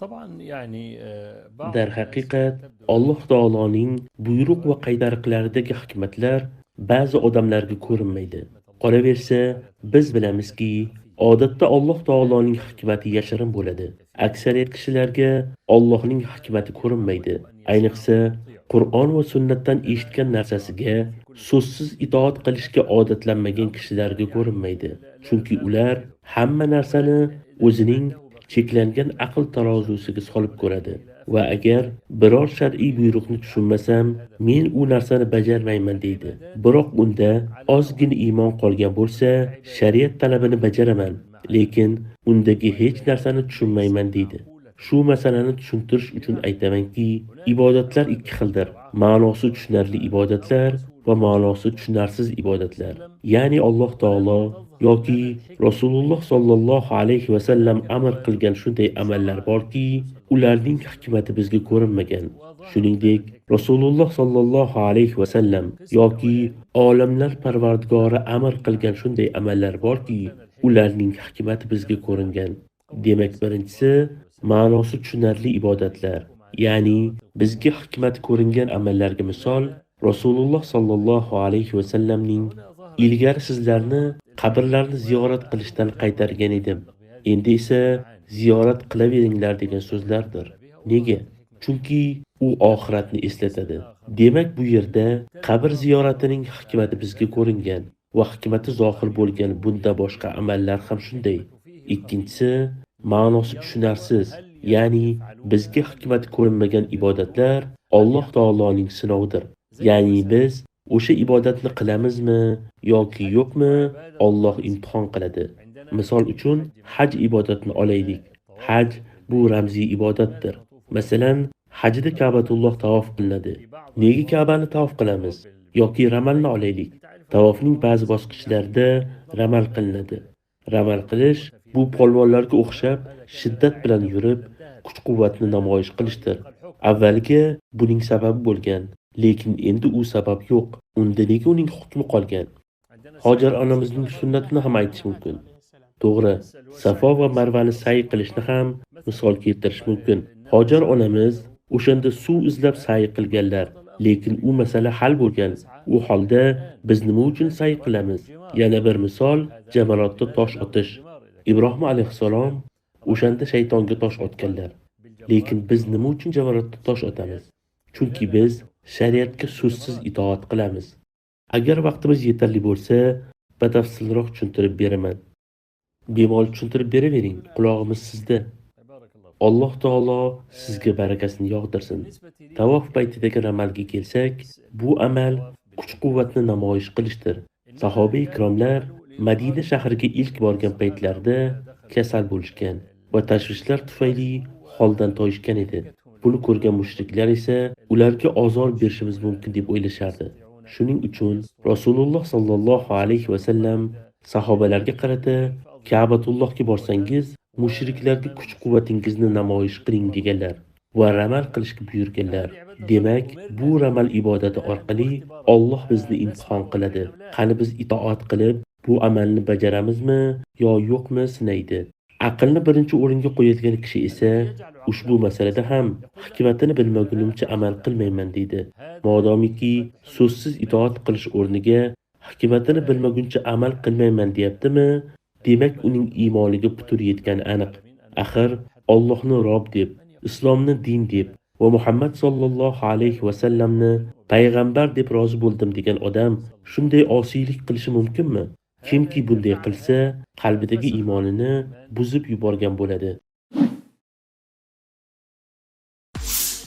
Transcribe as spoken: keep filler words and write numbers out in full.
طبعا، يعني، آه، بعض الناس دەرھەقىقەت، تبدو ئاللاھ تائالانىڭ بۇيرۇق ۋە قەيدەرىقلەردىكى ھېكمەتلەر بەزى ئادەملەرگە كۆرۈنمەيدۇ. قالاۋەرسە، بىز بىلەمىزكى، ئادەتتە ئاللاھ تائالانىڭ ھېكمىتى ياشىرىن بولىدۇ. ئەكسەرىيەت كىشىلەرگە ئاللاھنىڭ ھېكمىتى كۆرۈنمەيدۇ. ئەينىسە، قۇرئان ۋە سۈننەتتىن ئېشىتكەن نەرسىسىگە سۆزسىز ئىتائەت قىلىشقا ئادەتلەنمىگەن كىشىلەرگە كۆرۈنمەيدۇ. چۈنكى ئۇلار ھەممە نەرسىنى ئۆزىنىڭ چەكلەنگەن ئەقىل تارازۇسىغا سېلىپ كۆرىدۇ ۋە ئەگەر بىرەر شەرئىي بۇيرۇقنى چۈشەنمىسەم، مەن ئۇ نەرسىنى بېجەرمەيمەن دەيدۇ. بىراق ئۇندا ئازغىنە ئىمان قالغان بولسا، شەرىئەت تەلىپىنى بېجىرىمەن، لېكىن ئۇندىكى ھېچ نەرسىنى چۈشەنمەيمەن دەيدۇ. شۇ مەسىلىنى چۈشەندۈرۈش ئۈچۈن ئېيتىمەنكى، ئىبادەتلەر ئىككى خىلدۇر. مەنىسى چۈشىنەرلىك ئىبادەتلەر ۋە مەنىسى چۈشىنەرسىز ئىبادەتلەر. يەنى ئاللاھ تائالا ياكى رەسۇلۇللاھ ساللاللاھۇ ئەلەيھى ۋەسەللەم ئەمر قىلغان شۇنداق ئەمەللەر باركى، ئۇلارنىڭ ھېكمىتى بىزگە كۆرۈنمىگەن. شۇنىڭدەك، رەسۇلۇللاھ ساللاللاھۇ ئەلەيھى ۋەسەللەم ياكى ئالەملەر پەرۋەردىگارى ئەمر قىلغان شۇنداق ئەمەللەر باركى، ئۇلارنىڭ ھېكمىتى بىزگە كۆرۈنگەن. دېمەك، بىرىنچىسى، مەنىسى چۈشىنەرلىك ئىبادەتلەر. يەنى بىزگە ھېكمەت كۆرۈنگەن ئەمەللەرگە مىسال، رەسۇلۇللاھ ساللاللاھۇ ئەلەيھى ۋەسەللەمنىڭ، «ئىلگىرى سىزلەرنى قەبرىلەرنى زىيارەت قىلىشتىن قايتارغان ئىدىم، ئەمدى ئىسە زىيارەت قىلىۋېرىڭلار» دېگەن سۆزلەردۇر. نېگە؟ چۈنكى ئۇ ئاخىرەتنى ئېسلىتىدۇ. دېمەك، بۇ يەردە قەبرە زىيارىتىنىڭ ھېكمىتى بىزگە كۆرۈنگەن ۋە ھېكمىتى زاھىر بولغان بۇنداق باشقا ئەمەللەر ھەم شۇنداق. ئىككىنچىسى، مەنىسى چۈشىنەرسىز، يەنى بىزگە ھېكمىتى كۆرۈنمىگەن ئىبادەتلەر ئاللاھ تائالانىڭ سىنىۋىدۇر. يەنى بىز ئوشۇ ئىبادەتنى قىلىمىزمۇ ياكى يوقمۇ، ئاللاھ ئىمتىھان قىلىدۇ. مىسال ئۈچۈن، ھەج ئىبادىتىنى ئالايلىق. ھەج، بۇ رەمزىي ئىبادەتتۇر. مەسىلەن، ھەجدە كەبەتۇللاھ تاۋاپ قىلىنىدۇ. نېگە كەبەنى تاۋاپ قىلىمىز؟ ياكى رەمەلنى ئالايلىق. تاۋاپنىڭ بەزى باسقۇچلىرىدا رەمەل قىلىنىدۇ. رەمەل قىلىش، بۇ پالۋانلارغا ئوخشاپ شىددەت بىلەن يۈرۈپ، كۈچ-قۇۋۋەتنى نامايىش قىلىشتۇر. ئەۋۋەلگە بۇنىڭ سەۋەبى بولغان، لېكىن ئەمدى ئۇ سەۋەب يوق. ئۇندا نېگە ئۇنىڭ ھۆكمى قالغان؟ ھاجەر ئانىمىزنىڭ سۈننىتىنى ھەم ئېيتىش مۇمكىن. توغرا، سافا ۋە مەرۋانى سەي قىلىشنى ھەم مىسال كەلتۈرۈش مۇمكىن. ھاجەر ئانىمىز ئوشاندا سۇ ئىزدەپ سەي قىلغانلار، لېكىن ئۇ مەسىلە ھەل بولغان. ئۇ ھالدا بىز نېمە ئۈچۈن سەي قىلىمىز؟ يەنە بىر مىسال، جەمراتتا تاش ئاتىش. ئىبراھىم ئەلەيھىسسالام ئوشاندا شەيتانغا تاش ئاتقانلار. لېكىن بىز نېمە ئۈچۈن جەمراتتا تاش ئاتىمىز؟ چۈنكى بىز شەرىئەتكە سۆزسىز ئىتائەت قىلىمىز. ئەگەر ۋاقتىمىز يېتەرلىك بولسا، بەتەپسىلراق چۈشەندۈرۈپ بېرىمەن. بىمالال چۈشەندۈرۈپ بېرىۋېرىڭ، قۇلاغىمىز سىزدە. ئاللاھ تائالا سىزگە بەرىكەتنى ياغدۇرسۇن. تاۋاپ پەيتىدىكى رەمەلگە كەلسەك، بۇ ئەمەل كۈچ-قۇۋۋەتنى نامايىش قىلىشتۇر. ساھابە ئىكراملار مەدىنە شەھىرىگە ئىلك بارغان پەيتلەردە كېسەل بولۇشكەن ۋە تەشۋىشلەر تۈپەيلى ھالدىن تايىشكەن ئىدى. بۇنى كۆرگەن مۇشرىكلار ئىسە ئۇلارغا ئازار بېرىشىمىز مۇمكىن دەپ ئويلىشاردى. شۇنىڭ ئۈچۈن رەسۇلۇللاھ ساللاللاھۇ ئەلەيھى ۋەسەللەم ساھابىلەرگە قارىتا، «كەبەتۇللاھقا بارساڭىز، مۇشرىكلەرگە كۈچ-قۇۋۋىتىڭىزنى نامايىش قىلىڭ» دېگەنلەر ۋە رەمەل قىلىشقا بۇيرۇغانلار. دېمەك، بۇ رەمەل ئىبادىتى ئارقىلىق ئاللاھ بىزنى ئىمتىھان قىلىدۇ. قېنى بىز ئىتائەت قىلىپ، بۇ ئەمەلنى بېجىرىمىزمۇ يا يوقمۇ سىنايدۇ. ئەقىلنى بىرىنچى ئورۇنغا قويىدىغان كىشى ئىسە ئۇشبۇ مەسىلىدە ھەم «ھېكمىتىنى بىلمىگۈنۈمچە ئەمەل قىلمايمەن» دەيدۇ. مادامىكى سۆزسىز ئىتائەت قىلىش ئورنىغا «ھېكمىتىنى بىلمىگۈنچە ئەمەل قىلمايمەن» دەيەتتىمۇ، دېمەك، ئۇنىڭ ئىمانىغا پۇتۇر يەتكەن ئېنىق. ئاخىر، ئاللاھنى رەب دەپ، ئىسلامنى دىن دەپ ۋە مۇھەممەد ساللاللاھۇ ئەلەيھى ۋەسەللەمنى پەيغەمبەر دەپ رازى بولدۇم دېگەن ئادەم شۇنداق ئاسىيلىق قىلىشى مۇمكىنمۇ؟ كىمكى بۇنداق قىلسا، قەلبىدىكى ئىمانىنى بۇزۇپ يۈبەرگەن بولىدۇ.